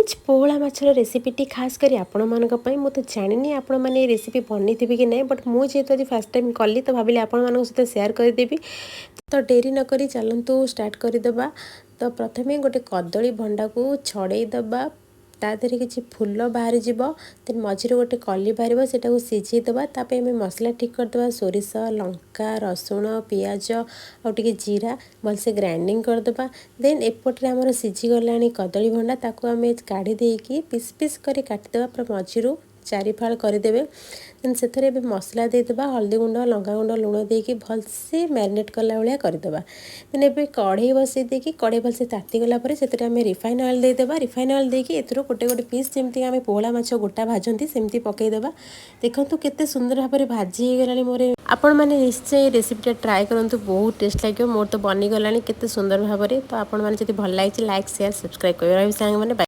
Veg ପୋହଳା ମାଛର ରେସିପିଟି ଖାସ୍ କରି ଆପଣମାନଙ୍କ ପାଇଁ। ମୁଁ ତ ଜାଣିନି ଆପଣମାନେ ଏ ରେସିପି ବନେଇଥିବେ କି ନାହିଁ, ବଟ୍ ମୁଁ ଯେହେତୁ ଆଜି ଫାର୍ଷ୍ଟ ଟାଇମ୍ କଲି, ତ ଭାବିଲି ଆପଣମାନଙ୍କ ସହିତ ସେୟାର କରିଦେବି। ତ ଡେରି ନକରି ଚାଲନ୍ତୁ ଷ୍ଟାର୍ଟ କରିଦେବା। ତ ପ୍ରଥମେ ଗୋଟେ କଦଳୀ ଭଣ୍ଡାକୁ ଛଡ଼େଇ ଦେବା। ତା ଦେହରେ କିଛି ଫୁଲ ବାହାରିଯିବ, ଦେନ୍ ମଝିରେ ଗୋଟେ କଲି ବାହାରିବ, ସେଟାକୁ ସିଝେଇ ଦେବା। ତା ପାଇଁ ଆମେ ମସଲା ଠିକ୍ କରିଦେବା। ସୋରିଷ, ଲଙ୍କା, ରସୁଣ, ପିଆଜ ଆଉ ଟିକେ ଜିରା ଭଲସେ ଗ୍ରାଇଣ୍ଡିଙ୍ଗ କରିଦେବା। ଦେନ୍ ଏପଟରେ ଆମର ସିଝିଗଲାଣି କଦଳୀ ଭଣ୍ଡା। ତାକୁ ଆମେ କାଢ଼ି ଦେଇକି ପିସ୍ ପିସ୍ କରି କାଟିଦେବା। ପୁରା ମଝିରୁ ଚାରି ଫାଳ କରିଦେବେ। ଦେନ୍ ସେଥିରେ ଏବେ ମସଲା ଦେଇଦେବା। ହଳଦୀ ଗୁଣ୍ଡ, ଲଙ୍କା ଗୁଣ୍ଡ, ଲୁଣ ଦେଇକି ଭଲସେ ମ୍ୟାରିନେଟ୍ କଲା ଭଳିଆ କରିଦେବା। ଦେନ୍ ଏବେ କଢ଼େଇ ବସେଇ ଦେଇକି, କଢ଼େଇ ଭଲସେ ତାତିଗଲା ପରେ ସେଥିରେ ଆମେ ରିଫାଇନ୍ ଅଏଲ୍ ଦେଇଦେବା। ରିଫାଇନ୍ ଅଏଲ୍ ଦେଇକି ଏଥିରୁ ଗୋଟେ ଗୋଟେ ପିସ୍, ଯେମିତି ଆମେ ପୋହଳା ମାଛ ଗୋଟା ଭାଜନ୍ତି, ସେମିତି ପକାଇଦେବା। ଦେଖନ୍ତୁ, କେତେ ସୁନ୍ଦର ଭାବରେ ଭାଜି ହେଇଗଲାଣି ମୋର। ଆପଣମାନେ ନିଶ୍ଚୟ ଏ ରେସିପିଟା ଟ୍ରାଏ କରନ୍ତୁ, ବହୁତ ଟେଷ୍ଟ ଲାଗିବ। ମୋର ତ ବନିଗଲାଣି କେତେ ସୁନ୍ଦର ଭାବରେ। ତ ଆପଣମାନେ ଯଦି ଭଲ ଲାଗିଛି, ଲାଇକ୍, ସେୟାର, ସବସ୍କ୍ରାଇବ୍ କରିବେ। ରହିବି ସାଙ୍ଗମାନେ, ବାଏ।